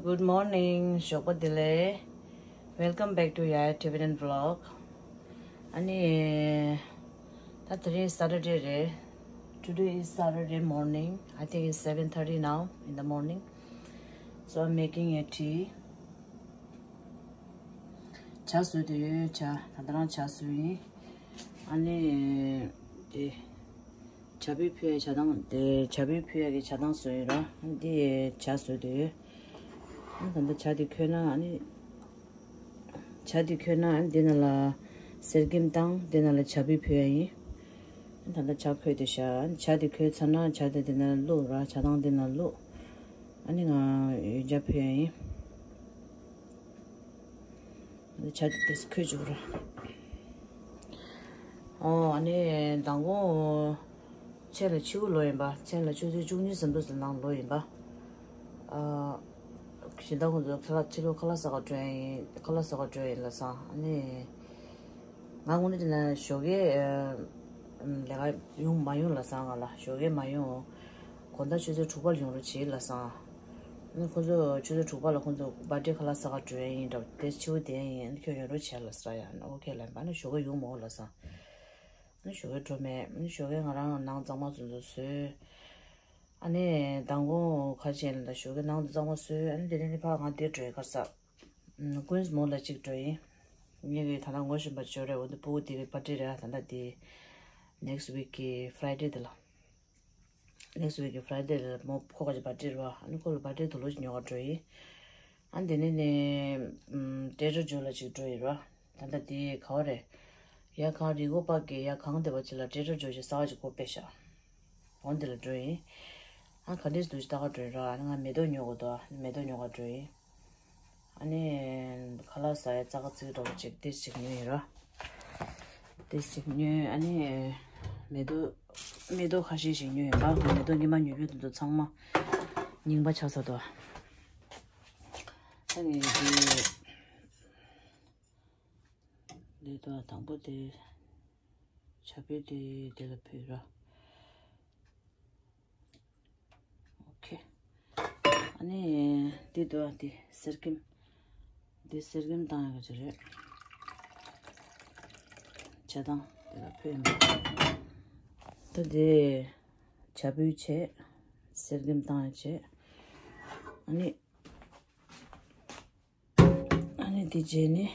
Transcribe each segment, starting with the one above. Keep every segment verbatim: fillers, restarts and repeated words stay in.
Good morning. ཞོགས་པ་བདེ་ལེགས། Welcome back to Yaya Tibetan vlog. ཨ་ནི། ད་དེ་རིང་Saturday རེད། Today is Saturday morning. I think it's seven thirty now in the morning. So I'm making a tea. ཇ་བཟོས་བསྡད་ཡོད། ཇ། ད་ལྟ་རང་ཇ་བཟོས་ཡིན། ཨ་ནི། དེ། ཇ་ཕུད་ཕུལ་ཡ་ཇ་ཐང་། དེ་ཇ་ཕུད་ཕུལ་ཡ་གི་ཇ་ཐང་བཟོས་ཡོད་ར། འདི་ཇ་བཟོས་འདུག་ཨ་ད་ལྟ་ཇ་དེ་ཁོལ་ན། ཨ་ནི་ཇ་དེ་ཁོལ་ན། ཨ་འདི་ནང་ལ་གསེར་སྐྱེམས་བཏང་། འདི་ནང་ལ་ཇ་ཕུད་ཕུལ་ཡ་ཡིན། ཨ་ད་ལྟ་ཇ་ཁོལ་བསྡད་ཤག་ཨ་ཇ་དེ་ཁོལ་ཚར་ན་ཇ་དེ་འདི་ནང་བླུགས་ར། ཇ་ཐང་འདི་ནང་བླུགས། ཨ་ནི་ང་ཡོན་ཇ་ཕུལ་ཡ་ཡིན། ཆ་དེ་ཁོལ་བཅུག་ར། ཨོ། ཨ་ནི་མདང་དགོང་མཚན་ལ་ཕྱི་པོ་ལོག་ཡིན་པ། མཚན་ལ་ཆུ་ཚོད་བཅུ་གཉིས་ཙམ་དུ་ནང་ལོག་ཡིན་པ། ཨ། གཞན་དག་ཁོང་ཚོ་ཁ་ལག་ཕྱི་ལོགས་ཁ་ལག་ཟ་ག་འགྲོ་ཡ་ཡིན། ཁ་ལག་ཟ་ག་འགྲོ་ཡ་ཡིན་ལབ་སོང་། ཨ་ནི། ང་དངོས་གནས་བྱས་ན་ཞོགས་ཀས་ལས་ཀ་ཡོང་མ་ཡོང་ལབ་སོང་། ང་ལ་ཞོགས་ཀས་མ་ཡོང་། དགོང་དག་ཆུ་ཚོད་དྲུག་པ་ལ་ཡོང་རོགས་བྱེད་ལབ་སོང་། ཨ་ནི་ཁོང་ཚོ་ཆུ་ཚོད་དྲུག་པ་ལ་ཁོང་ཚོ་བར་ཐི་ཌེ་ཁ་ལག་ཟ་ག་འགྲོ་ཡ་ཡིན་འདྲ། དེ་ཕྱི་པོ་བསྡད་ཡ་ཡིན། ཨ་ནི་ཁྱོད་ཡོང་རོགས་བྱེད་ལབ་སོང་ཡ། ཨ་ནི་ཨོ་ཁེ་ལབ་ཡིན་པ། ཨ་ནི་ཞོགས་ཀས་ཡོང་མ་འོང་ལབ་སོང་། ཨ་ནི་ཞོགས་ཀས་འགྲོ་མེད། ཨ་ནི་ཞོགས་ཀས་ང་རང་ནང་གཙང་མ་ཚོ་ཚོ་བཟོས། ཨ་ནི་མདང་དགོང་ཁ་ཆེན་ལ་ཞོགས་ཀས་ནང་དུ་གཙང་མ་བཟོས། ཨ་ནི་དེ་ནས་ནི་ཕར་ང་འདིར་འགྲོ་ཡི། ག་རེ་ཟ། ཀུན་སི་མོལ་ལ་གཅིག་འགྲོ་ཡིན། ངེད་ཀྱི་ད་ལྟ་ངོ་ཤེས་པ་ཅིག་ཡོད་རེད། འོ་འདི་ཕྲུ་གུ་དེ་གི་པར་ཊི་རེད། ད་ལྟ་དེ་next week གི་Friday དེ་ལ། next week གི་Friday ལ་མོ་ཁོ་ག་ཅིག་པར་ཊི་རེད་བ། ཨ་ནི་ཁོ་ལ་པར་ཊི་དུག་ལོག་ཅིག་ཉོ་ག་འགྲོ་ཡིན། ཨ་ནི་དེ་ནས་ནི་Trader Joe ལ་གཅིག་འགྲོ་ཡིན་ར། ད་ལྟ་དེ་ག་བ་རེད། ཡ་གང་རི་འགོག་པ་གི་ཡ་གང་དེ་བ་ཅིག་ལ་Trader Joe ཅིག་གསར་པ་ཅིག་སྒོ་ཕྱེ་ཤག་འོ་འདི་ལ་འགྲོ་ཡིན། ཨ་ག་འདྲས་འདུག་ཅིག་ལྟ་ག་འགྲོ་ཡིན་ར། ཨ་ནི་ང་མེ་ཏོག་ཉོ་དགོས་འདུག་ཨ་ནི་མེ་ཏོག་ཉོ་ག་འགྲོ་ཡིན། ཨ་ནི་ཁ་ལག་ཟ་ཡ་ཙག་ཙིག་འདྲ་བོ་ཅིག་ཏོག་ཙམ་ཅིག་ཉོས་ཡིན་ར། ཏོག་ཙམ་ཅིག་ཉོས། ཨ་ནི་མེ་ཏོག་མེ་ཏོག་ཁ་ཤས་ཤིག་ཉོས་ཡིན་པ། ང་མེ་ཏོག་སྔོན་མ་ཉོས་ཡོད་དེ་ཚོ་ཚང་མ་རྙིང་པ་ཆགས་ཚར་འདུག་ཨ་ནི་འདི། འདི་དང་དང་པོ་དེ། ཇ་ཕུད་དེ་དེ་ལ་ཕུད་ར། ཨོ་ཁེ། ཨ་ནི་འདི་འདུག་ཨ། འདི་གསེར་སྐྱེམས། འདི་གསེར་སྐྱེམས་བཏང་ཡ་ག་ཅིག་རེད། ཇ་ཐང་དེ་ལ་ཕུད་ཡིན་པ། ད་འདི་ཇ་ཕུད་བྱས། གསེར་སྐྱེམས་བཏང་ཡ་བྱས། ཨ་ནི། ཨ་ནི་དེ་རྗེས་ནི།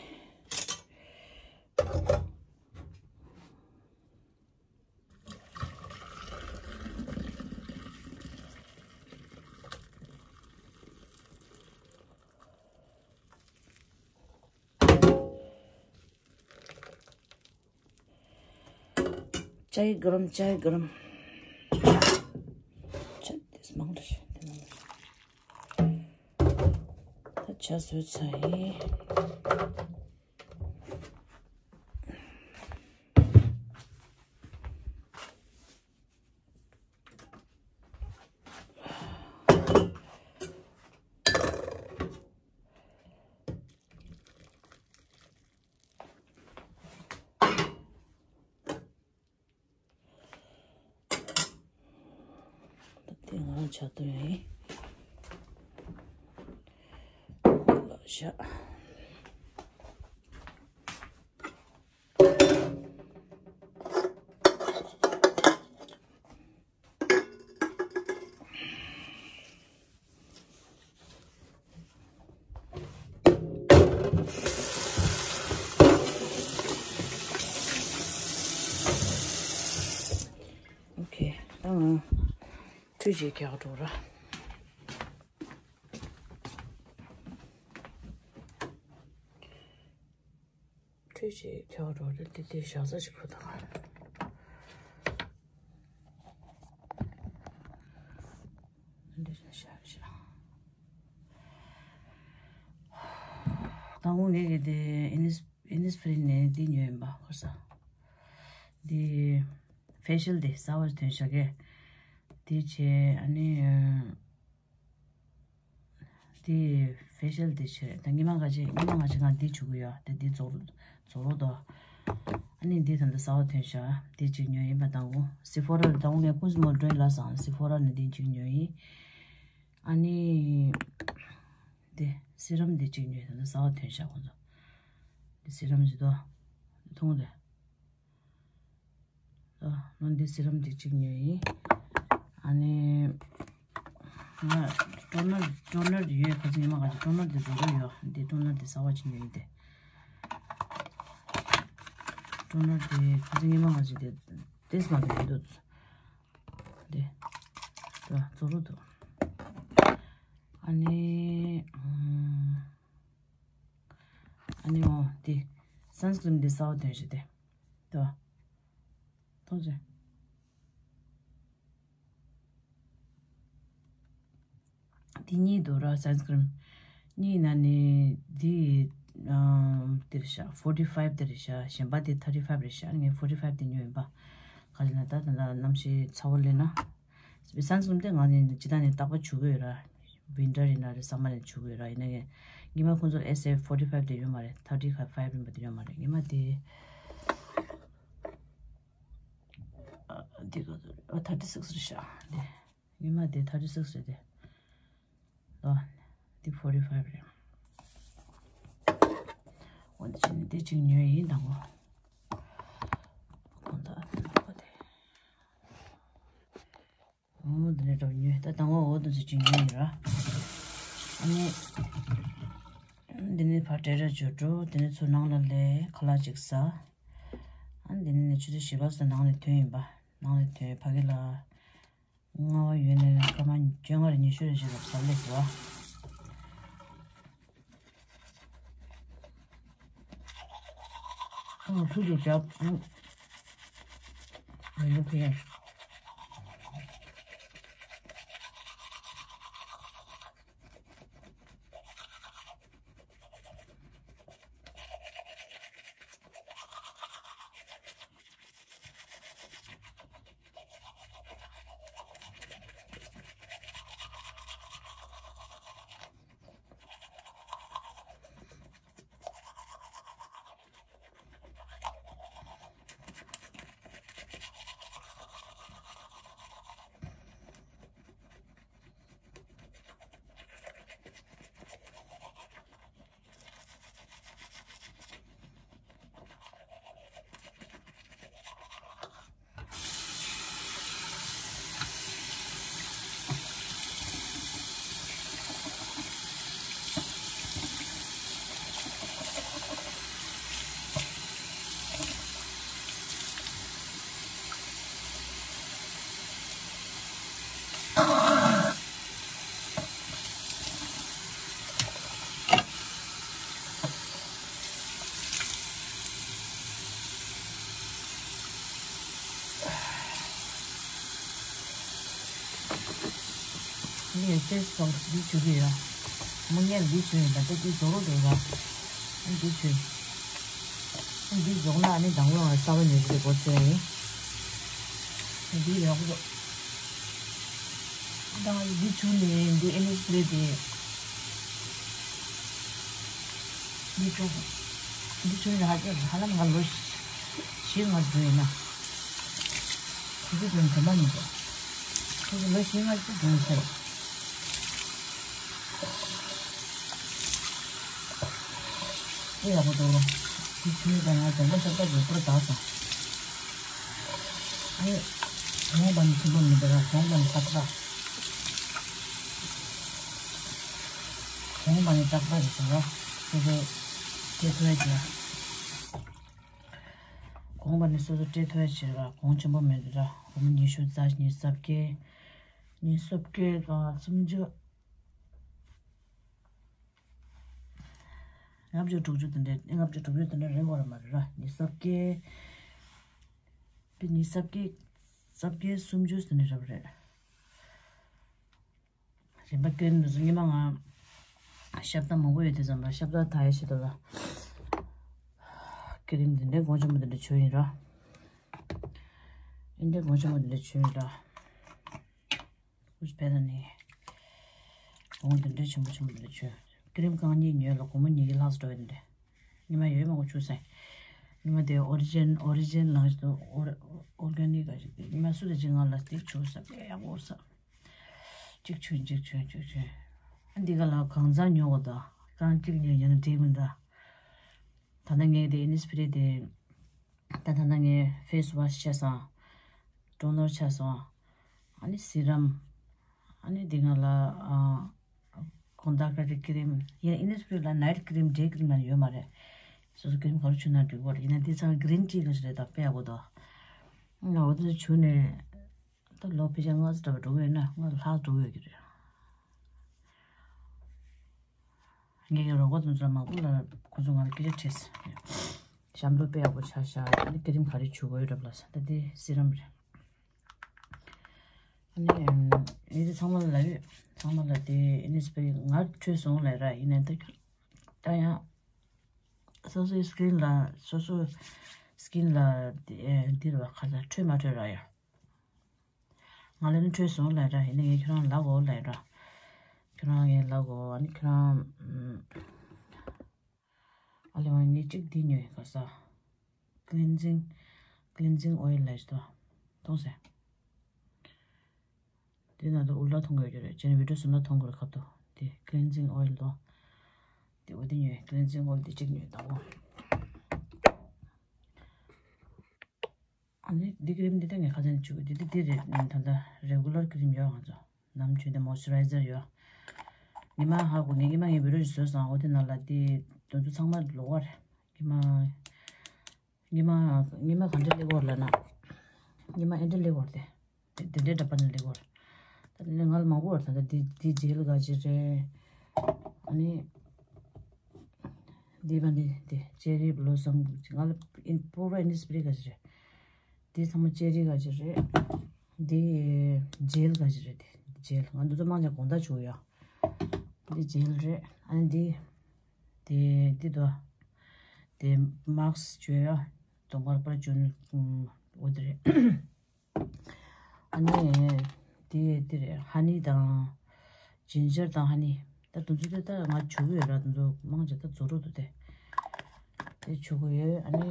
चाय गरम, चाय गरम। ཆ་དེ་མང་རེད། ད་ཇ་བཟོས་ཚར་ཡིན། ད་དེ་ང་ཆ་དོན་ཡིན། ལ་ཤ། ཨོ་ཁེ། ཨང་། ཁྲུས་བྱེད་ཁྱེར་འགྲོ་ར། ཁྲུས་བྱེད་ཁྱེར་འགྲོ་ར། དེ་དེ་ཞག་ས་ཅིག་ཁུར་དང་། འདི་ཞག་ཞག་ཞག་དང་པོ་ངས་ཀྱི་དེ་ཨིན་ནིས་ཨིན་ནིས་ཕི་རི་ནས་འདི་ཉོས་ཡིན་པ། ཁོ་ས་འདི་ཕེ་ཤལ་དེ་གསར་པ་ཐོན་ཤག་གས། དེ་བྱས། ཨ་ནི་དེ་ཕེ་ཤལ་དེ་བྱས། ད་ཉི་མ་ཁ་ཅིག་ཉི་མ་ཁ་ཅིག་ང་འདི་བྱུག་གི་ཡོད། དེ་འདི་རྫོགས་རྫོགས་རོགས་དོ། ཨ་ནི་འདི་ད་ལྟ་གསར་པ་ཐོན་ཤག་དེ་གཅིག་ཉོས་ཡིན་པ། དང་པོ་སི་ཕོ་ར་ལ། དང་པོ་ངས་ཀུན་སི་མོལ་འགྲོ་ཡིན་ལབ་སོང་། སི་ཕོ་ར་ནས་འདི་གཅིག་ཉོས་ཡིན། ཨ་ནི་ དེ་སི་རམ་དེ་གཅིག་ཉོས། ད་ལྟ་ཟ་བ་ཐོན་ཤག་ཁོང་ཚོ། དེ་སི་རམ་ཞིག་འདུག་མཐོང་དེ། ཨ་ནི་འདི་སི་རམ་དེ་གཅིག་ཉོས་ཡིན། ཨ་ནི་ང་ཊོ་ནར་ཊོ་ནར་ཡོད། ཁ་སང་ཉི་མ་ག་ཅིག་ཊོ་ནར་དེ་བཟོ་གི་ཡོད། འདི་ཊོ་ནར་དེ་གསར་པ་ཅིག་ཉོས་ཡིན་ཏེ། ཊོ་ནར་དེ་ཁ་སང་ཉི་མ་ག་ཅིག་དེ་ཏེས་མ་གི་མི་འདུག་དེ་ད་བཟོ་རོགས་འདུག་ཨ་ནི་ཨ་ནི་འོ་དེ་སན་སི་ཀྲིམ་དེ་གསར་པ་ཐོན་ཤག་དེ། ད་ཐོང་ཆེ། དེ་གཉིས་འདུག་ར། སན་སི་ཀྲིམ་གཉིས་ནང་ནས་དེ་ཨམ་དེ་རེད་ཤག forty five དེ་རེད་ཤག་གཞན་པ་དེ་thirty five རེད་ཤག་ངས་forty five དེ་ཉོས་ཡིན་པ། ག་རེ་ན་ད་ད་ལྟ་གནམ་གཤིས་ཚ་བོ་སླེབས་ན། སན་སི་ཀྲིམ་དེ་ང་ནི་ཇི་ལྟར་ནས་རྟག་པར་བྱུག་གི་ཡོད་ར། ཝིན་ཊར་ཡིན་ན་རེད། སམ་མར་ཡིན་བྱུག་གི་ཡོད་ར། ཡིན་ན་ཡང་ཉི་མ་ཁོང་ཚོ་S F forty five དེ་ཡོད་མ་རེད། thirty five ཡིན་པ་དེ་ཡོད་མ་རེད། ཉི་མ་དེ་ཨ་འདི་ག་ཚོད་རེད། ཨ་thirty six རེད་ཤག་འདི་ཉི་མ་དེ་thirty six རེད་དེ། ཨ་འདི་forty five རེད། འོ་འདི་ཅིག་འདི་ཅིག་ཉོས་ཡིན། དང་པོ་ཁོང་ཚོ་ཨ་འདི་ནག་པོ་དེ། འོ་འདི་ནས་འགྲོ་ཉོས། ད་དང་པོ་འོ་འདི་ཚོ་ཅིག་ཉོས་ཡིན་ར། ཨ་ནི་འདི་ནས་ཕར་སྤྲད་ར་འབྱོར་འགྲོ། འདི་ནས་ཚུར་ནང་ལ་སླེབས་ཁ་ལག་ཅིག་ཟ། ཨ་ནི་འདི་ནས་ཆུ་ཚོད་བཞི་པ་ཙམ་ནང་ནས་ཐོན་ཡིན་པ། ནང་ནས་ཐོན་ཕ་གི་ལ། ལྔ་པ་ཡོད་ནས་སྐར་མ་བཅོ་ལྔ་རེ་ཉི་ཤུ་རེ་ཞིག་ལ་གཟབ་ལེགས་འདུག་ཨ། ཨ་ཚུར་དུ་བྱ། ཨ། མི་ལུས་ཕན། ངས་ཏེས་སོང་འདི་བྱུག་གི་ཡོད། མོ་ངས་འདི་བྱུག་ཡིན་པ་ད་འདི་རྫོགས་རོགས་འདུག་ར། འདི་བྱུག་འདི་རྫོགས་ན་ཨ་ནི་དང་པོ་ང་གསར་པ་ཉོ་རྒྱུ་དེ་སྒོ་ཕྱེ་ཡིན། འདི་ཡག་པོ་འདུག་ད་འདི་བྱུག་ནས་འདི་ཨེ་ནི་སི་པེ་རེ་དེ། འདི་བྱུག་འདི་བྱུག་ནས་ཧ་ཅང་ཧ་ལམ་ང་ལོ་བཞི་ལྔ་འགྲོ་ཡིན་ན། ཁོ་ཚོ་དོན་དེ་མ་མི་འདུག་ཁོ་ཚོ་ལོ་བཞི་ལྔ་ཅིག་འགྲོ་ཡིན་ཟེར། དེ་ཡག་པོ་འདུག་དེ་བྱུག་ནས་ང་དང་པོ་ཤ་སྟག་གི་པུར་དག་སོང་། ཨེ། གོང་པ་ནི་ཆེན་པོ་མི་འདུག་ར། གོང་པ་ནི་ཏག་ཏག་གོང་པ་ནི་ཏག་ཏག་རེད་ཟེར་བ། སོ་སོ་སྤྲད་ཐུབ་ཡ་བྱེད་ཡ། གོང་པ་ནི་སོ་སོ་སྤྲད་ཐུབ་ཡ་བྱེད་ར། གོང་ཆེན་པོ་མི་འདུག་ར། སྒོར་མོ་ཉི་ཤུ་རྩ་གཉིས་རྩ་བརྒྱད། ཉི་ཤུ་རྩ་བརྒྱད་དང་སུམ་ཅུ། ལྔ་བཅུ་དྲུག་ཅུ་དེ་འདྲ། ལྔ་བཅུ་དྲུག་ཅུ་དེ་འདྲ་རེད་དགོས་ར་མ་རེད་ར། ཉི་ཤུ་རྩ་བརྒྱད། པའི་ཉི་ཤུ་རྩ་བརྒྱད། རྩ་བརྒྱད་སུམ་ཅུ་ཟེར་ནས་རབ་རེད། རིན་པ་སྐྱོན་མི་བཟོ། སྔོན་མ་ང་ཤ་སྟག་མང་པོ་ཡོད་དུས་ཙམ་པ་ཤ་སྟག་དག་ཡ་ཞིག་འདུག་ལ། ཀི་རིམ་འདི་འདྲའི་གོང་ཆེན་པོ་འདི་འདྲ་བྱུག་ཡིན་ར། འདི་འདྲའི་གོང་ཆེན་པོ་འདི་འདྲ་བྱུག་ཡིན་ར། ཀུ་ཤུ་བས་ད་ནི། གོང་འདི་འདྲའི་ཆེན་པོ་ཆེན་པོ་འདི་འདྲ་བྱུག་ཀི་རིམ་རྐང་གཉིས་ཉོས་ལ་སྒོར་མོ་ཉིས་བརྒྱ་ལྷག་ཙམ་འགྲོ་ཡིན་འདྲ། ཉི་མ་ཡོད་མ་གོ་བཅུ་ཟེར། ཉི་མ་དེ་ཨོ་རི་ཇིན་ཨོ་རི་ཇིན་ལངས་ཤིག་འདུག་ཨོ་ཨོར་གྷ་ནིག་ག་ཞིག་དེ་ཉི་མ་སུ་དེ་ཅིག་ང་ལ་སྟེགས་བྱུག་ས་དཔེ་ཡག་པོ་ས། གཅིག་བྱུག་གཅིག་བྱུག་གཅིག་བྱུག་འདི་ག་ལ་གང་ཚང་ཉོ་གོ་ད། རྐང་གཅིག་ཉོས་ཡོད་ན་འགྲིག་མི་འདུག་ད་ལྟ་ངས་དེ་ཨིན་ནི་སི་ཕི་རི་དེ། ད་ད་ལྟ་ངས་ཕེ་སི་ཝ་ཤི་བྱས་སོང་། ཊོ་ནར་བྱས་སོང་། ཨ་ནི་སི་རམ། ཨ་ནི་འདི་ག་ལ་ཨ། ཀོན་ཌག་ཊི་ཀི་རིམ། ཡང་ཨིན་ནི་སི་ཕི་རི་ལ་ནའིཊ་ཀི་རིམ་ཌེ་ཀི་རིམ་ལ་ཡོད་མ་རེད། སོ་སོ་ཀི་རིམ་ག་རེ་བྱུག་ན་འགྲིག་གི་རེད། ཡིན་ན་འདི་ཚང་གི་རིན་ཊི་ག་ཞིག་རེད་ད་དཔེ་ཡག་པོ་འདུག་ང་འོ་དེ་ཚོ་བྱུགས་ནས། ད་ལོ་ཕལ་ཆེར་ལྔ་ཙམ་འདྲ་པོ་འགྲོ་གི་ཡོད་ན་ལྔ་ལྷག་འགྲོ་གི་ཡོད་ཀྱི་རེད། ངེད་ཀྱི་རོགས་པ་དེ་ཚོ་མང་པོ་ལ་ཁོ་ཚོ་ང་ལ་སྐད་ཆ་དྲིས། ཞབས་བྲོ་དཔེ་ཡག་པོ་ཆགས་ཤག་ཨ་ནི་ཀི་རིམ་ག་རེ་བྱུག་དགོས་ཡོད་རབས་ལ་ཟེར། ད་འདི་སི་རམ་རེད། ཨ་ནི་ཨམ། ངས་དེ་ཚང་མ་ལ་ལབ་ཡོད། ཚང་མ་ལ་དེ་ཨིན་ནི་སི་ཕི་རི་ང་འཕྲོད་སོང་ལབ་ར། ཡིན་ནའི་ད་ད་ཡང་སོ་སོའི་སི་ཀིན་ལ་སོ་སོའི་སི་ཀིན་ལ་དེ་འདི་རེད་བ། ཁ་ཚ་འཕྲོད་མ་འཕྲོད་ར་ཡ། ང་ལ་ནི་འཕྲོད་སོང་ལབ་ར། ཡིན་ནའི་ངས་ཁྱོད་རང་ལབ་དགོས་ལབ་ར། ཁྱོད་རང་ངས་ལབ་དགོས། ཨ་ནི་ཁྱོད་རང་ཨམ། ཨ་ལེ་བ་ངས་གཅིག་འདི་ཉོས་ག་ས། ཀི་ལིན་ཛིང་། ཀི་ལིན་ཛིང་ཨོ་ཡིལ་ལབ་ཞིག་འདུག་མཐོང་སོང་། འདི་ནང་དུ་འུར་ལ་མཐོང་གི་ཡོད་རེད། ཁྱེད་ནི་བི་ཌིའོ་བཟོ་ན་མཐོང་གི་རེད་ཁ་ཐུག་འདི་ཀི་ལིན་ཛིང་ཨོ་ཡིལ་འདུག་འདི་འོ་འདི་ཉོས། ཀི་ལིན་ཛིང་ཨོ་ཡིལ་འདི་གཅིག་ཉོས་དང་པོ། ཨ་ནི་འདི་ཀི་རིམ་འདི་ད་ངས་ཁ་སང་བྱུག་འདི་འདི་འདི་རེད། ད་ལྟ་རེ་གུ་ལར་ཀི་རིམ་ཡོད་ང་ཚོ། ནམ་རྒྱུན་དེ་མོ་ཨིས་ཅར་རའི་ཛར་ཡོད། ཉི་མ་ཧ་གོ་ངས་ཉི་མ་ངས་བི་ཌིའོ་ཞིག་བཟོས་སོང་། འོ་དེ་ནང་ལ་དེ་དོན་དུ་ཚང་མ་ལོག་པ་རེད། ཉི་མ་ཉི་མ་ཉི་མ་གང་འདྲ་སླེབས་ཡོད་ལབ་ན། ཉི་མ་ཨེ་འདྲ་སླེབས་ཡོད་རེད་དེ། དེ་འདྲའི་འདྲ་པ་ནས་སླེབས་ཡོད་རེད། ད་དེ་ནས་ང་ལ་མང་པོ་ཡོད་རེད། ད་འདི་འདི་ཇེལ་ག་ཅིག་རེད། ཨ་ནི། འདི་བ་འདི་འདི་ཅེ་རི་བློ་སམ་ང་ལ་ཨིན་པོ་ར་ཨིན་སི་པི་རི་ག་ཅིག་རེད། འདི་ཚང་མ་ཅེ་རི་ག་ཅིག་རེད། འདི་ཇེལ་ག་ཅིག་རེད། འདི་ཇེལ་ང་འདི་ཚོ་མང་ཆེ་དགོང་དག་བྱུག་ཡོད། འདི་ཇེལ་རེད། ཨ་ནི་འདི་འདི་འདི་དོ། འདི་མཱ་སི་ཀི་བྱུག་ཡོད། གདོང་པར་པར་བྱུག་ནི་འོ་འདི་རེད། ཨ་ནི། དེ་དེ་རེད། ཧ་ནི་དང་། ཇིན་ཇར་དང་ཧ་ནི། ད་དུང་ཚོ་དེ་ད་ང་བྱུག་གི་ཡོད་ར། དུང་ཚོ་མང་ཆེ་ད་རྫོགས་འགྲོ་འདུག་དེ། དེ་བྱུག་གི་ཡོད། ཨ་ནི།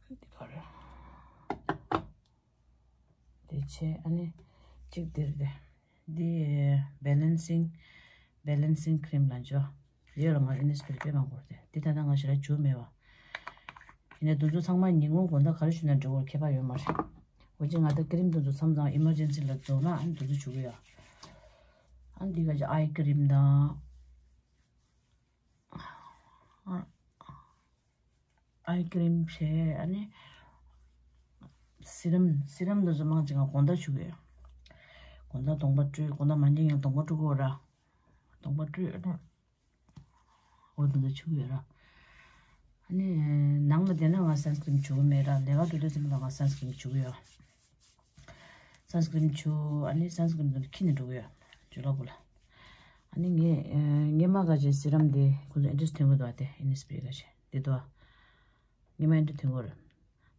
འདི་ག་རེད། དེ་བྱས་ཨ་ནི། གཅིག་འདི་རེད་དེ། འདི་བེ་ལན་སིང་། བེ་ལན་སིང་ཁི་རིམ་ལ་འཇོག་ཡོད་ལ་ང་ཨིན་ནི་སི་པི་རི་དཔེ་མང་པོ་རེད་དེ། འདི་ད་ལྟ་ང་ཞེ་དྲག་བྱུག་མེད་པ། ཡིན་ནའི་དུང་ཚོ་ཚང་མ་ཉིན་གུང་དགོང་དག་ག་རེ་བྱུག་ན་འགྲིག་གི་རེད། ཁྱད་པར་ཡོད་མ་རེད། འོ་ཅི་ང་ད་ཀི་རིམ་དུང་ཚོ་མཚམས་མཚམས་ཨི་མར་ཇེན་སི་ལ་རྫོགས་ན་ཨ་ནི་དུང་ཚོ་བྱུག་གི་ཡོད། ཨ་ནི་འདི་ག་ཅིག་ཨའི་ཀི་རིམ་དང་། ཨ། ཨའི་ཀི་རིམ་བྱས། ཨ་ནི། སི་རམ། སི་རམ་དུང་ཚོ་མང་ཆེ་ང་དགོང་དག་བྱུག་གི་ཡོད། དགོང་དག་གདོང་པ་བཀྲུས། དགོང་དག་མ་ཉལ་ཡང་གདོང་པ་བཀྲུ་དགོས་ར། གདོང་པ་བཀྲུས་ཨ་ནི། འོ་དེ་འདྲ་བྱུག་ཡོད་ར། ཨ་ནི། ནང་ལ་བསྡད་ན་ང་སན་སི་ཀི་རིམ་བྱུག་གི་མེད་ར། ལས་ཀ་འགྲོ་དུས་ཙམ་ལ་ང་སན་སི་ཀི་རིམ་བྱུག་གི་ཡོད། སན་སི་ཀི་རིམ་བྱུག་ཨ་ནི་སན་སི་ཀི་རིམ་དེ་འཁྱེར་ནས་འགྲོ་གི་ཡོད། ཇོ་ལགས་པོ་ལ། ཨ་ནི་ངས་ངས་མ་ག་ཅིག་སི་རམ་དེ་ཁོ་ཚོ་ཨེ་འདྲས་ཐོན་གི་འདུག་ཨ། དེ་ཨིན་ནི་སི་པི་རི་ག་ཅིག་དེ་འདུག་ཨ། ངས་མ་ཨེ་འདྲས་ཐོན་གི་རེད།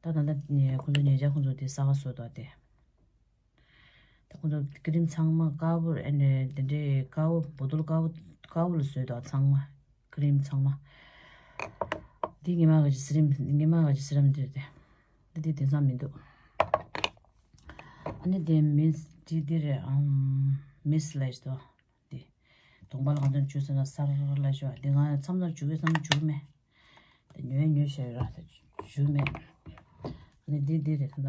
ད་ད་ལྟ་ཁོ་ཚོ་ཉེ་ཆར་ཁོ་ཚོ་དེ་གསར་པ་བཟོས་འདུག་ཨ། དེ། ད་ཁོ་ཚོ་ཀི་རིམ་ཚང་མ་དཀར་པོ་ཨེ་ནས་དེ་འདྲའི་དཀར་པོ་བོ་དོལ་དཀར་པོ་དཀར་པོ་ལ་བཟོས་འདུག་ཨ། ཚང་མ་ཀི་རིམ་ཚང་མ། འདི་ངས་མ་ག་ཅིག་སི་རམ་ངས་མ་ག་ཅིག་སི་རམ་འདི་རེད་དེ། འདི་དེ་དེང་སང་མི་འདུག་ཨ་ནི་དེ་མིས་ཇི་འདི་རེད། ཨམ། མིས་ལབ་ཞིག་འདུག་འདི། གདོང་པ་ལ་གང་འཚམ་བྱུག་ཟེར་ན་སར་ལབ་ཞིག་འདི་ང་མཚམས་མཚམས་བྱུག་གི་མཚམས་མཚམས་བྱུག་མེད། དེ་ཉོས་ཉོས་བཞག་ཡོད་ར། དེ་བྱུག་མེད། ཨ་ནི་འདི་འདི་རེད་ད།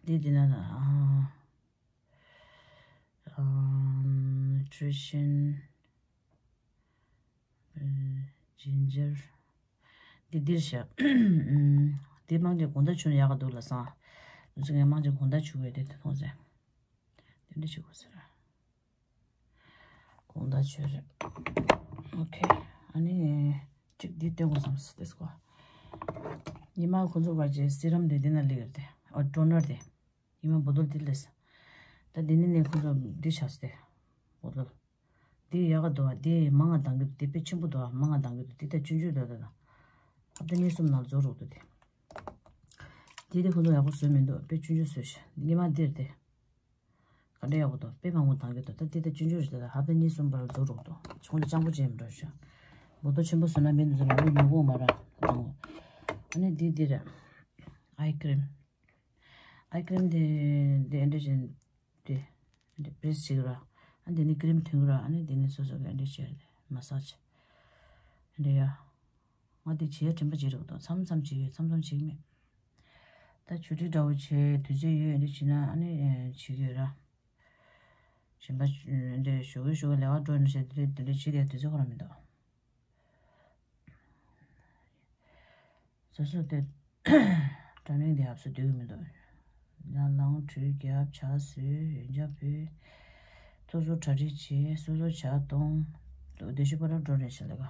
འདི་འདི་ན་ན་ཨ། ཨམ། ནུ་ཊི་རི་ཤན། ཨ། ཇིན་ཇར། འདི་འདིར་བཞག་འདི་མང་ཆེ་དགོང་དག་བྱུག་ན་ཡག་ག་འདུག་ལབ་སོང་། ང་ཚོ་ངས་མང་ཆེ་དགོང་དག་བྱུག་ཡོད་དེ་དེ་མཐོང་ཚེ། དེ་འདྲ་བྱེད་དགོས་ཟེར། དགོང་དག་བྱུག་རེད། ཨོ་ཁེ། ཨ་ནི། གཅིག་འདི་སྟོན་དགོས་བསམ་སོང་དེ་སྐོར། ཉི་མ་ཁོ་ཚོ་ག་ཅིག་སི་རམ་དེ་འདི་ན་སླེབས་ཡོད་དེ། ཨོ་ཊོ་ནར་དེ། ཉི་མ་བོ་དོལ་འདི་སླེབས། ད་འདི་ནི་ནས་ཁོ་ཚོ་འདི་ཆགས་སོང་དེ། བོ་དོལ། འདི་ཡག་ག་འདུག་ཨ། འདི་མང་ང་འདང་གི་འདུག་འདི་དཔེ་ཆེན་པོ་འདུག་ཨ། མང་ང་འདང་གི་འདུག་འདི་ད་ཆུང་ཆུང་འདུག་ད་ད། ཧབ་ཏ་གཉིས་གསུམ་ནང་ལ་རྫོགས་རོགས་འདུག་དེ། འདི་དེ་ཁོ་ཚོ་ཡག་པོ་བཟོས་མི་འདུག་དཔེ་ཆུང་ཆུང་བཟོས་ཤག་ཉི་མ་འདིར་དེ། ག་འདྲ་ཡག་པོ་འདུག་དཔེ་མང་པོ་འདང་གི་འདུག་ད་འདི་ད་ཆུང་ཆུང་རེད་ད། ཧབ་ཏ་གཉིས་གསུམ་བར་ལ་རྫོགས་རོགས་འདུག་ཁོང་ཚོ་སྤྱང་པོ་བྱས་མི་འགྲོ་ཤག་བོ་དོལ་ཆེན་པོ་བཟོས་ན་མི་འདུག་ཟེར་ན་མི་ཉོ་གི་ཡོད་མ་རེད། ཨ་ནི་འདི་འདི་རེད། ཨའི་ཀི་རིམ། ཨའི་ཀི་རིམ་དེ་དེ་ཨེ་འདྲ་བཞིན་དེ། འདི་བྲིས་བྱེད་ཀྱི་ར། ཨ་འདི་ནི་ཀི་རིམ་ཐོན་གྱི་ར། ཨ་ནི་འདི་ནི་སོ་སོ་གི་འདི་བྱས་རེད། མ་སཱཇ་འདི་ཡ། ང་འདི་བྱེད་ཡ་དྲན་པ་བརྗེད་འགྲོ་གི་འདུག་མཚམས་མཚམས་བྱེད་ཀྱི་ཡོད། མཚམས་མཚམས་བྱེད་ཀྱི་མེད། ད་ཆུ་ཊི་འདྲ་བོ་བྱས་དུས་ཚོད་ཡོད་འདི་བྱེད་ན་ཨ་ནི་བྱེད་ཀྱི་ཡོད་ར། གཞན་པ་འདི་ཞོགས་ཀས་ཞོགས་ཀས་ལས་ཀ་འགྲོ་ནས་བྱས་འདི་འདི་འདྲ་བྱེད་བསྡད་དུས་ཚོད་ཁོ་རང་མི་འདུག་སོ་སོ་དེ་དྲ་མིག་དེ་ཨབ་སུ་སྡོད་ཀྱི་མི་འདུག་ཡང་ལངས་གྲོས་རྒྱབ་ཇ་བཟོས་ཡོན་ཆབ་ཕུལ། སོ་སོ་གྲ་སྒྲིག་བྱེད། སོ་སོ་ཇ་གཏོང་། སྡོད་ཤུལ་པ་ར་འགྲོ་རེད་ཤག་ལས་ཀ་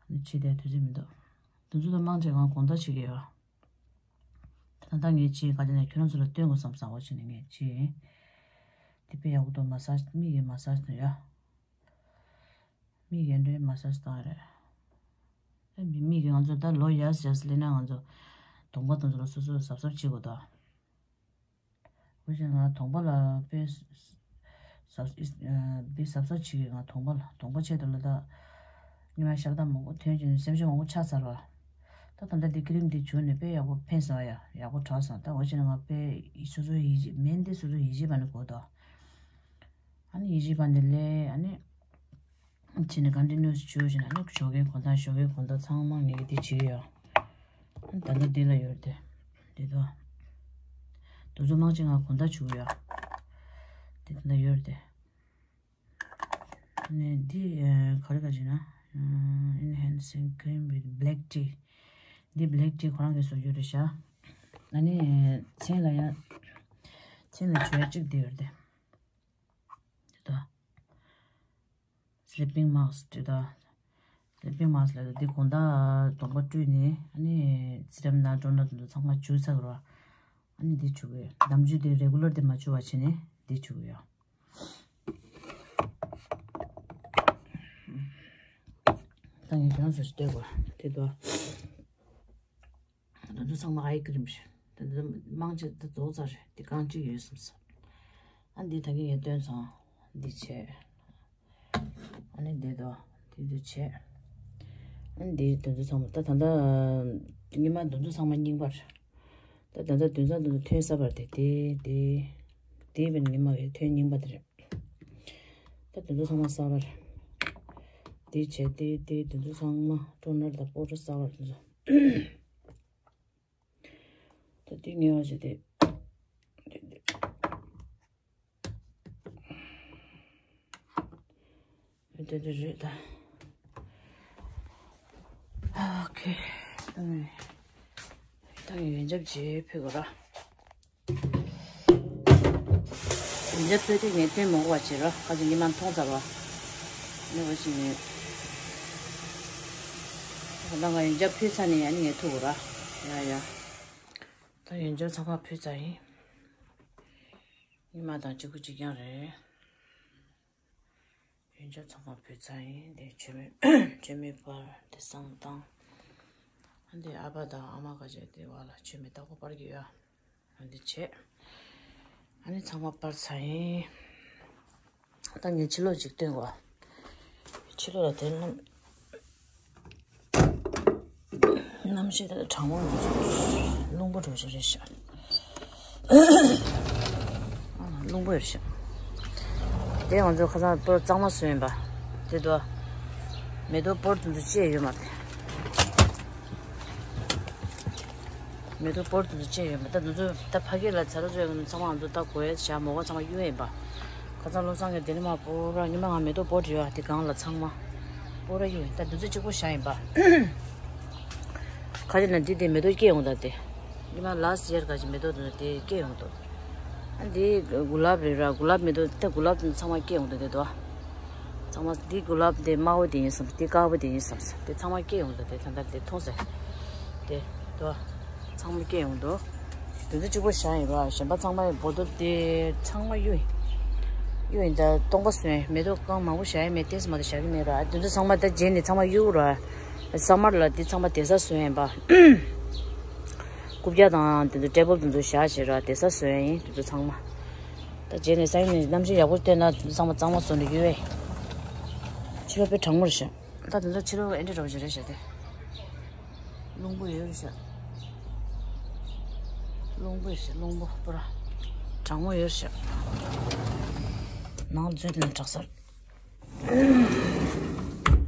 ནི་བྱེད་བསྡད་དུས་ཚོད་མི་འདུག་དེ་ཚོ་ལ་མང་ཆེ་ང་དགོང་དག་བྱེད་ཀྱི་ཡོད། ད་ལྟ་ངས་བྱེད་ག་དེ་ནས་ཁྱོད་རང་ཚོ་ལ་སྟོན་དགོས་བསམ་བསམ་བ་བྱས་ནས་ངས་བྱེད། དེ་དཔེ་ཡག་པོ་འདུག་མ་སཱཇ་མིག་གི་མ་སཱཇ་དང་ཡ། མིག་གི་འདྲའི་མ་སཱཇ་བཏང་རེད། ཨ་མི་མིག་གི་ང་ཚོ་ད་ལོ་ཡར་ཡར་སླེབས་ན་ང་ཚོ་གདོང་པ་དང་ཚོ་ལ་སོ་སོ་གཟབ་གཟབ་བྱེད་དགོས་ད། འོ་བྱས་ང་གདོང་པ་ལ་དཔེ་གཟབ་དཔེ་གཟབ་གཟབ་བྱེད་ཀྱི་ང་གདོང་པ་ལ་གདོང་པ་ཆེད་དུ་ལ་ད། ཉི་མ་ཤར་ད་མང་པོ་ཐོན་གྱི་སེམས་ཤུགས་མང་པོ་ཆག་ཚར་བ། ད་ད་ལྟ་འདི་ཀི་རིམ་འདི་བྱུགས་ནས་དཔེ་ཡག་པོ་ཕན་སོང་ཡ། ཡག་པོ་དྲག་སོང་། ད་འོ་བྱས་ན་ང་དཔེ་སོ་སོ་ཡིད་ཆེས་མིན་ཏེ་སོ་སོ་ཡིད་ཆེས་པ་ནི་གོ་ད། ཨ་ནི་ཡིད་ཆེས་པ་འདི་ལས་ཨ་ནི། བྱས་ནས་ཀོན་ཊི་ནིའུ་སི་བྱས་ནས་ཨ་ནི་ཞོགས་ཀའི་དགོང་དག་ཞོགས་ཀའི་དགོང་དག་ཚང་མ་ངས་འདི་བྱེད་ཀྱི་ཡོད། ཨ་ནི་ད་ལྟ་འདི་ལ་ཡོད་དེ། འདི་དོ། དུས་ཚོད་མང་ཆེ་ང་དགོང་དག་བྱེད་ཀྱི་ཡོད། འདི་ད་ལྟ་ཡོད་དེ། ཨ་ནི་འདི་ག་རེ་ག་བྱས་ན། Enhancing cream with black tea. འདི་black tea ཁོ་རང་གིས་བཟོ་རྒྱུ་རེད་ཤག་ཨ་ནི་མཚན་ལ་ཡ། མཚན་ལ་བྱོས་ཡ་གཅིག་འདི་ཡོད་དེ། དེ་དག་སི་ལི་པིང་མཱ་སི་ཀི་དེ་དག་སི་ལི་པིང་མཱ་སི་ཀི་ལ་དེ་དགོང་དག་གདོང་པ་བཀྲུས་ནས་ཨ་ནི་སི་རམ་ན་ཌོ་ནཊ་དེ་ཚོ་ཚང་མ་བྱུགས་ཚར་རོ། ཨ་ནི་དེ་བྱུགས་ཡོད། ནམ་རྒྱུན་དེ་རེ་གུ་ལར་དེ་མ་བྱུགས་པ་བྱས་ནས་དེ་བྱུགས་ཡོད། ད་ངས་ཁྱེད་རང་ཚོར་ལྟོས་དགོས་དེ་དག་དེ་ཚོ་ཚང་མ་ཨའི་ཀི་རིམ་རེད། དེ་ཚོ་མང་ཆེ་ད་རྫོགས་ཚར་རེད། དེ་རྐང་གཅིག་ཡོད་བསམ་སོང་། ཨ་འདི་ད་གིན་ངས་སྟོན་སོང་། འདི་བྱས། ཨ་ནི་འདི་དོ། འདི་འདི་བྱས། ཨ་ནི་འདི་དེ་ཚོ་ཚང་མ་ད་ད་ལྟ་ཉི་མ་དེ་ཚོ་ཚང་མ་རྙིང་པ་རེད། ད་ད་ལྟ་དེ་ཚོ་དེ་ཚོ་ཐོན་གསར་པ་རེད་དེ་དེ་དེ་དེ་བས་ཉི་མ་གི་ཐོན་རྙིང་པ་དེ་རེད། ད་དེ་ཚོ་ཚང་མ་གསར་པ་རེད། དེ་བྱས་དེ་དེ་དེ་ཚོ་ཚང་མ་ཊོ་ནར་དང་པོ་ཌར་གསར་པ་རེད་དེ་ཚོ། ད་དེ་ངེས་པ་བྱས་ཏེ། དེ་དེ་དེ་དེ་རེད་ད། ཨོ་ཁེ། ད་ངས་ད་ངས་ཡོན་ཆབ་ཅིག་ཕུལ་དགོས་ར། ཡོན་ཆབ་ཕུལ་དུས་ངས་སྟོན་མ་དགོས་པ་བྱེད་རོགས། ཁ་ཅིག་ཉི་མ་མཐོང་ཚར་བ། ནི་འོ་ཞིག་ནས། ད་ང་ཡོན་ཆབ་ཕུལ་ཚར་ནས་ཡང་ནི་ངས་ཐུག་གོ་ར། ཡ་ཡ། ད་ཡོན་ཆབ་ཚང་མ་ཕུལ་ཚར་ཡིན། ཉི་མ་དང་གཅིག་པུ་གཅིག་རྐྱང་རེད། ཡོན་ཆབ་ཚང་མ་ཕུལ་ཚར་ཡིན། དེ་མཆོད་མེ་མཆོད་མེ་སྤར་དེ་བསང་བཏང་། ཨ་འདི་ཨ་ཕ་དང་ཨ་མ་ག་ཅེ་དེ་བ་ལ་མཆོད་མེ་བཏགས་པ་སྤར་གྱི་ཡོད། ཨ་འདི་བྱས། ཨ་ནི་ཚང་མ་སྤར་ཚར་ཡིན། ད་ངས་ཕྱི་ལོགས་ཅིག་སྟོན་གོ། ཕྱི་ལོགས་ལ་དེ་རྣམ་རྣམ་ཤེས་དེ་གྲང་མོ་རླུང་པོ་འགྲོ་ཞིག་རེད་ཤག་རླུང་པོ་ཡོད་ཤག་དེ་ང་ཚོ་ཁ་སང་པོར་གཙང་མ་བཟོས་ཡིན་པ། དེ་དོ། མེ་ཏོག་པོར་དེ་ཚོ་བཅད་ཡོད་མ་རེད། མེ་ཏོག་པོར་དེ་ཚོ་བཅད་ཡོད་མ་རེད། ད་དེ་ཚོ་ད་ཕ་གི་ལ་ཚ་ལོ་ཚོ་ཡོད་ཚང་མ་ང་ཚོ་ད་གོ་ཡ་བྱ་མོ་ག་ཚང་མ་གཡུག་ཡིན་པ། ཁ་སང་བློ་བཟང་གི་དེ་ནི་མ་པོ་ར་ཉི་མ་ང་མེ་ཏོག་པོ་བྲིས་བ་དེ་གང་ལ་ཚང་མ་པོ་ར་གཡུག་ཡིན། ད་འདི་ཚོ་གཅིག་པོ་བཞག་ཡིན་པ། ཁ་ཅིག་ན་འདི་དེ་མེ་ཏོག་སྐྱེ་ཡོང་ད་དེ། ཉི་མ་ལ་སི་ཡར་ག་ཅིག་མེ་ཏོག་དེ་ཚོ་དེ་སྐྱེ་ཡོང་དོ། ཨ་འདི་གུ་ལབ་རེད་ར། གུ་ལབ་མེ་ཏོག་ད་གུ་ལབ་དེ་ཚང་མ་སྐྱེ་ཡོང་དོ་དེ་དོ། ཚང་མ་འདི་གུ་ལབ་དེ་དམར་པོ་དེ་ཡིན་བསམ། འདི་དཀར་པོ་དེ་ཡིན་བསམ། དེ་ཚང་མ་སྐྱེ་ཡོང་དོ། དེ་ད་ལྟ་དེ་མཐོང་ཟེར། དེ་དོ། ཚང་མ་སྐྱེ་ཡོང་དོ། དེ་ཚོ་གཅིག་པོ་བཞག་ཡིན་ར། གཞན་པ་ཚང་མ་ཡི་བོ་ཏོ་དེ་ཚང་མ་གཡུག་ཡིན། གཡུག་ཡིན་ད་སྟོང་པ་སོན། མེ་ཏོག་རྐང་མང་པོ་བཞག་ཡ་མེད། ཏེས་མ་ཏེ་བཞག་གི་མེད་ར། དེ་ཚོ་ཚང་མ་ད་རྗེས་ནས་ཚང་མ་གཡུག་ར། ས་མར་ལ་དེ་ཚང་མ་དེ་ས་སོན་ཡིན་པ། རྐུབ་བཀྱག་དང་དེ་ཚོ་ཊེ་བལ་དེ་ཚོ་བཞག་བྱས་ར་དེ་ས་སོན་ཡིན་དེ་ཚོ་ཚང་མ། ད་རྗེས་ནས་སང་ཉིན་ནས་གནམ་གཤིས་ཡག་པོ་བལྟས་ན་དེ་ཚོ་ཚང་མ་གཙང་མ་བཟོ་ནས་གཡུག་ཡས། ཕྱི་ལོགས་དཔེ་གྲང་མོ་རེད་ཤག་ད་དེ་ཚོ་ཕྱི་ལོགས་ཨེ་འདྲ་འདྲ་བོ་ཞིག་རེད་ཤག་དེ། རླུང་བུ་ཡོད་རེད་ཤག་རླུང་བུ་ཡོད་ཤག་རླུང་བུ་པོ་ར། གྲང་མོ་ཡོད་ཤག་ནང་འཛུལ་ནས་དྲག་ཟེར།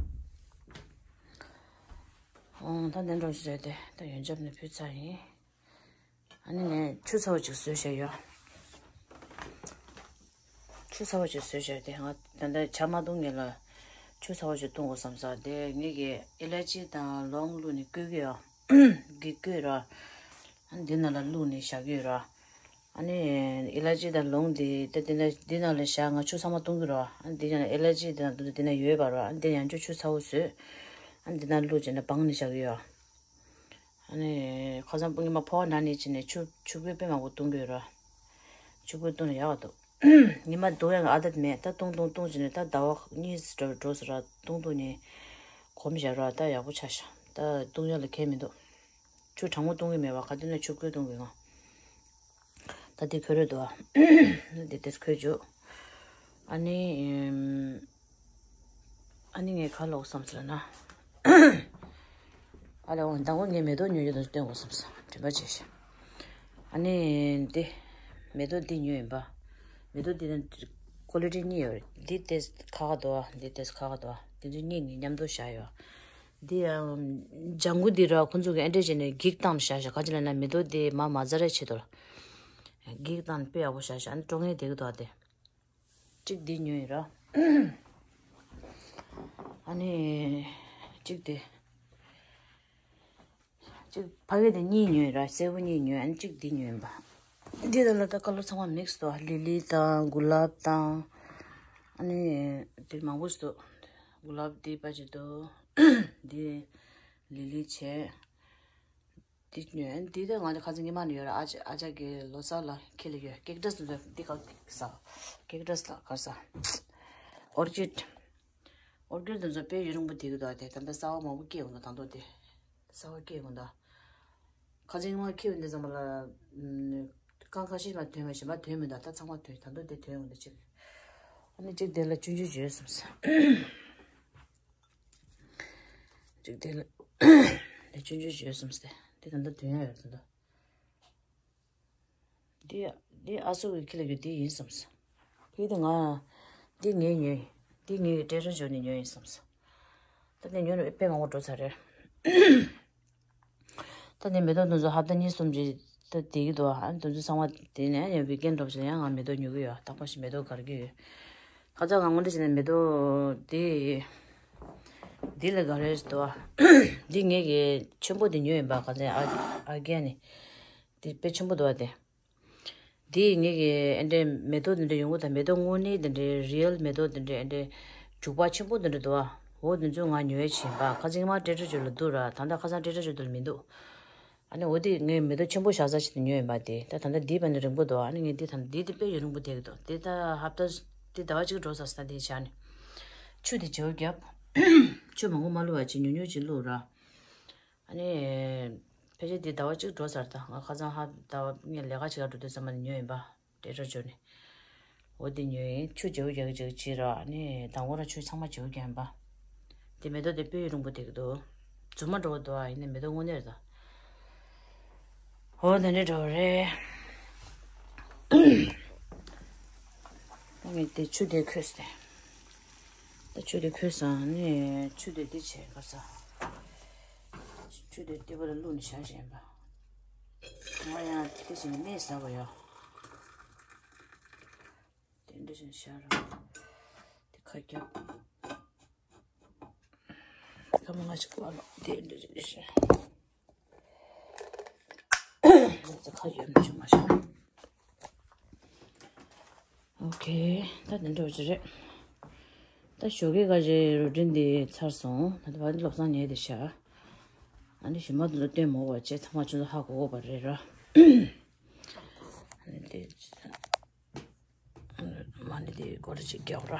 ཨོ་ད་འདི་འདྲ་ཞིག་རེད་དེ། ད་ཡོན་ཆབ་ནས་ཕུལ་ཚར་ཡིན། ཨ་ནི་ངས་ཆུ་ཚ་བོ་ཅིག་བཟོས་བཞག་ཡོད། ཆུ་ཚ་བོ་ཅིག་བཟོས་བཞག་དེ། ང་ད་ལྟ་ཇ་མ་འཐུང་སྔོན་ལ་ཆུ་ཚ་བོ་ཅིག་འཐུང་དགོས་བསམ་ས། དེ་ངེད་ཀྱིས་ཨི་ལ་ཅི་དང་ལོང་བླུགས་ནས་བསྐོལ་གྱི་ཡོད། འགི་བསྐོལ་ར། ཨ་ནི་འདི་ནང་ལ་བླུགས་ནས་བཞག་གི་ཡོད་ར། ཨ་ནི་ཨི་ལ་ཅི་དང་ལོང་འདི་ད་འདི་ན་འདི་ནང་ལ་བཞག་ང་ཆུ་ཚང་མ་འཐུང་གི་ར། ཨ་ནི་འདི་ཡང་ཨི་ལ་ཅི་དང་འདི་ན་ཡོད་པ་ར། ཨ་ནི་འདི་ཡང་ཆུ་ཚ་བོ་བཟོས། ཨ་ནི་འདི་ནང་བླུགས་བྱས་ནས་སྦངས་ནས་བཞག་གི་ཡོད། ཨ་ནི་ཁ་སང་ཉི་མ་ཕོ་བ་ན་ནས་བྱས་ནས་ཆུ་ཆུ་ཁོལ་དཔེ་མང་པོ་བཏུང་གི་ཡོད་ར། ཆུ་ཁོལ་བཏུང་ན་ཡག་འདུག་ཉི་མ་བཏུང་ཡག་ཨ་དད་མེད། ད་བཏུང་བཏུང་བཏུང་བྱས་ནས་ད་ཟླ་བ་གཉིས་འགྲོ་འགྲོ་ཟེར་ར། བཏུང་བཏུང་ནས་གོམས་བཞག་ར། ད་ཡག་པོ་ཆགས་ཤག་ད་བཏུང་ཡག་ལ་ཁྱད་མི་འདུག་ཆུ་གྲང་མོ་བཏུང་གི་མེད་པ། ག་དུས་ན་ཆུ་ཁོལ་བཏུང་གི་ང་། ད་དེ་ཁོལ་རེད་འདུག་ཨ། འདི་དེས་ཁོལ་བཅུག་ཨ་ནི་ཨམ། ཨ་ནི་ངས་ག་ལོག་བསམ་ཟེར་ན། ཨ་ལས་འོང་མདང་དགོང་ངས་མེ་ཏོག་ཉོ་རྒྱུ་དང་སྟོན་དགོས་བསམ་སོང་། དྲན་པ་བརྗེད་ཤག་ཨ་ནི་འདི། མེ་ཏོག་འདི་ཉོས་ཡིན་པ། མེ་ཏོག་འདི་ནི་ཀོ་ལི་ཊི་གཉིས་ཡོད་རེད། འདི་དེས་ཁ་ཁ་འདུག་ཨ། འདི་དེས་ཁ་ཁ་འདུག་ཨ། འདི་ཚོ་གཉིས་ནི་མཉམ་དུ་བཞག་ཡོད། འདི་ཡང་ལྗང་གུ་འདི་ར་ཁོང་ཚོ་གི་ཨེ་འདྲས་བྱས་ནས་འགྱིག་བཏང་བཞག་ཤག་ག་ཅི་ལབ་ན་མེ་ཏོག་འདི་མ་མ་ཛ་ར་བྱེད་དོ་ལ། འགྱིག་བཏང་དཔེ་ཡག་པོ་བཞག་ཤག་ཨ་ནི་སྤྲོ་ངན་བསྡད་ཀྱི་འདུག་ཨ། དེ། གཅིག་འདི་ཉོས་ཡིན་ར། ཨ་ནི། གཅིག་འདི། གཅིག་ཕ་གི་དེ་གཉིས་ཉོས་ཡིན་ར། སེར་པོ་གཉིས་ཉོས། ཨ་ནི་གཅིག་འདི་ཉོས་ཡིན་པ། འདི་ལ་ལ་ད་ཀ་ལར་ཚང་མ་མིག་སི་འདུག་ལི་ལི་དང་གུ་ལབ་དང་། ཨ་ནི། འདི་མང་པོ་ཞིག་འདུག་གུ་ལབ་འདི་པ་ཅིག་འདུག་འདི། ལི་ལི་བྱས། འདི་ཉོས། འདི་ད་ང་ཚོ་ཁ་སང་ཉི་མ་ནས་ཡོད་ར། ཨ་ཅག་ཨ་ཅག་གི་ལོ་གསར་ལ་ཁྱེར་ལ་ཡོད། ཀེག་ཊས་དེ་ཚོ་འདི་ག་ས། ཀེག་ཊས་ལ་ག་ས། ཨོར་ཀིཌ། ཨོར་ཀིཌ་དེ་ཚོ་དཔེ་ཡུན་རིང་པོ་བསྡད་ཀྱི་འདུག་དེ་ད་ལྟ་གསར་པ་མང་པོ་སྐྱེས་ཡོང་འདུག་ད་དུང་དེ། གསར་པ་སྐྱེས་ཡོང་འདུག་ཁ་སང་ཉི་མ་ཁྱེར་ཡོང་དུས་ཙམ་པ་ལ། རྐང་ཁ་ཤས་མ་ཐོན། མ་གཞན་པ་ཐོན་མི་འདུག་ད་ཚང་མ་ཐོན། ད་དུང་དེ་ཐོན་ཡོང་འདུག་ཅིག་ཨ་ནི་གཅིག་དེ་ལ་ཆུང་ཆུང་བྱོས་བསམ་སོང་། གཅིག་དེ་ལ་ཆུང་ཆུང་བྱོས་བསམ་སྟེ། དེ་ད་ལྟ་དོན་ཡག་ཡོད་ད་ལྟ། འདི་འདི་ཨ་སུ་གི་ཁྱི་ལ་ཡོད་དེ་ཡིན་བསམ་སོང་། ཁྱི་དེ་ང་། འདི་ངས་ཉོས་ཡིན། འདི་ངའི་ཊེ་ཊར་ཇོ་ནས་ཉོས་ཡིན་བསམ་སོང་། ད་ནི་ཉོས་ནས་དཔེ་མང་པོ་འགྲོ་ཚར་རེད། ད་ནི་མེ་ཏོག་དེ་ཚོ་ཧབ་ཏ་གཉིས་གསུམ་ཅིག་ད་བསྡད་ཀྱི་འདུག་ཨ་ནི་དེ་ཚོ་ཚང་མ་དེ་ནས་ཡང་ཝིག་ཨེན་འགྲོ་བྱས་ཡང་ང་མེ་ཏོག་ཉོ་གི་ཡོད། རྟག་པར་ཞིག་མེ་ཏོག་དགར་གྱི་ཡོད། ཁ་ཚ་ང་དངོས་འབྲེལ་བྱས་ནས་མེ་ཏོག་དེ་འདི་ལ་དགའ་རེད་འདུག་འདི་ངེད་ཀྱི་ཆེན་པོ་དེ་ཉོས་ཡིན་པ། ཁ་ཚ་ཨ་ཨ་རྒན་ནི་དེ་དཔེ་ཆེན་པོ་འདུག་ཨ། དེ་འདི་ངེད་ཀྱི་ཨེ་འདྲའི་མེ་ཏོག་དེ་འདྲ་ཡོང་གི་ད། མེ་ཏོག་དངོས་གནས་དེ་འདྲའི་རི་ཡལ་མེ་ཏོག་དེ་འདྲའི་ཨེ་འདྲའི་རྒྱུག་པ་ཆེན་པོ་དེ་འདྲ་འདུག་ཨ། འོ་དེ་ཚོ་ང་ཉོ་ཡས་བྱིན་པ། ཁ་ཚ་ང་ཊེ་ཊར་ཇོ་ལ་འདུག་ར། ད་ལྟ་ཁ་སང་ཊེ་ཊར་ཇོ་དེ་ལ་མི་འདུག་ཨ་ནི་འོ་དེ་ངས་མེ་ཏོག་ཆེན་པོ་བཞག་ས་ཞིག་ཏུ་ཉོས་ཡིན་པ་དེ། ད་ད་ལྟ་འདི་བས་ནི་རིང་པོ་འདུག་ཨ་ནི་ངས་འདི་ད་འདི་དེ་དཔེ་ཡུན་རིང་པོ་བསྡད་ཀྱི་འདུག་དེ་ད་ཧབ་ཏ་དེ་ཟླ་བ་གཅིག་འགྲོ་ཚར་སོང་། ད་དེ་བཞག་ནས་ཆུ་དེ་བྱེའུ་རྒྱབ། ཆུ་མང་པོ་མ་བླུགས་པ་ཅིག་ཉུང་ཉུང་ཅིག་བླུགས་ར། ཨ་ནི། ཕལ་ཆེར་འདི་ཟླ་བ་གཅིག་འགྲོ་ཚར། ད་ང་ཁ་སང་ཧབ་ཟླ་བ་ངས་ལས་ཀ་བྱེད་ག་འགྲོ་དུས་ཙམ་པ་ནས་ཉོས་ཡིན་པ། ཊེ་ཊར་ཇོ་ནས། འོ་དེ་ཉོས་ཡིན། ཆུ་བྱེའུ་རྒྱག་གི་བྱེའུ་བྱེད་ར། ཨ་ནི་དང་པོ་ར་ཆུ་ཚང་མ་བྱེའུ་རྒྱག་ཡིན་པ། དེ་མེ་ཏོག་དེ་དཔེ་ཡུན་རིང་པོ་བསྡད་ཀྱི་འདུག་རྫུན་མ་འགྲོ་གི་འདུག་ཨ་ཡིན་ནའི་མེ་ཏོག་དངོས་གནས་རེད་ད། འོ་དེ་འདྲ་འགྲོ་རེད། ཨ་ནི་དེ་ཆུ་དེ་ཁོལ་སྟེ། ད་ཆུ་དེ་ཁོལ་སོང་། ཨ་ནི་ཆུ་དེ་འདི་བྱས་ག་ས། ཆུ་དེ་ལྟེ་བ་ལ་བླུགས་ནས་བཞག་བཞིན་པ། ང་ཡང་དེ་བཞིན་གནས་ཟ་བ་ཡོད། དེ་འདྲ་བཞིན་བཞག་ར། དེ་ཁ་རྒྱབ། ཁ་མ་ང་ཞིག་བ་ལོ། དེ་འདྲ་བཞིན་བཞག་ཁ་རྒྱབ་ན་ཆུ་མ་བཞག་ཨོ་ཁེ། ད་དེ་འདྲ་བ་ཅིག་རེད། ད་ཞོགས་ཀས་ཁ་ཅིག་རུ་ཊིན་འདི་ཚར་སོང་། ད་ལྟ་བར་འདི་བློ་བཟང་ཉལ་བསྡད་ཤག་ཨ་ནི་གཞན་པ་དེ་ཚོ་སྟོན་མ་དགོས་པ་བྱས། ཚང་མ་ཁྱོད་ཚོ་ཧ་གོ་གོ་བ་རེད་ར། ཨ་ནི་དེ་མ་ཎི་དེ་སྐོར་ཅིག་རྒྱག་ར།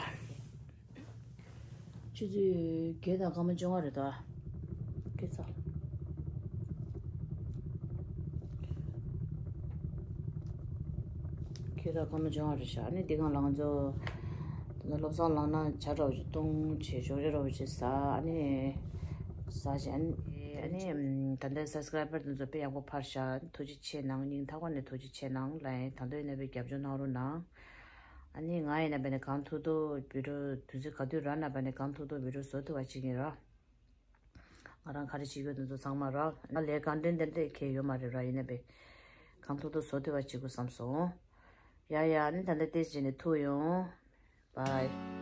ཆུ་ཚོད་བརྒྱད་དང་སྐར་མ་བཅོ་ལྔ་རེད་ད། སྐྱེ་ཚར། ཁྱེད་རང་སྐར་མ་བཅོ་ལྔ་རེད་ཤག་ཨ་ནི་འདི་སྒང་ལ་ང་ཚོ་ད་ལྟ་བློ་བཟང་ལངས་ན་ཇ་འདྲ་བོ་ཞིག་བཏུང་བྱས། ཞོགས་ཇ་འདྲ་བོ་ཞིག་ཟ། ཨ་ནི་ ཟ་བཞིན། ཨ་ནི་ད་ལྟའི་སབ་སི་ཀ་རའི་བར་དེ་ཚོ་དཔེ་ཡག་པོ་འཕར་ཤག་ཐུགས་རྗེ་ཆེ་གནང་། སྙིང་ཐག་པ་ནས་ཐུགས་རྗེ་ཆེ་གནང་ལ། ད་དུང་ཡིན་ན་དཔེ་རྒྱབ་སྐྱོར་གནང་རོགས་གནང་། ཨ་ནི་ང་ཡིན་ན་བས་ནས་གང་ཐུབ་ཐུབ་བི་ཌི་ཡོ་དུས་ཚོད་ག་དུས་རག་ན་བས་ནས་གང་ཐུབ་ཐུབ་བི་ཌི་ཡོ་བཟོ་ཐུབ་པ་བྱེད་ཀྱིན་ར། ང་རང་ག་རེ་བྱེད་དགོས་དེ་ཚོ་ཚང་མ་རག་ང་ལས་གང་དྲན་དེ་འདྲས་ཁེལ་ཡོད་མ་རེད་ར། ཡིན་ན་བས་གང་ཐུབ་ཐུབ་བཟོ་ཐུབ་པ་བྱེད་དགོས་བསམ་སོང་། ཡ་ཡ། ཨ་ནི་ད་ལྟ་དེ་བྱས་ནས་ཐུག་ཡོང་། བཱའི།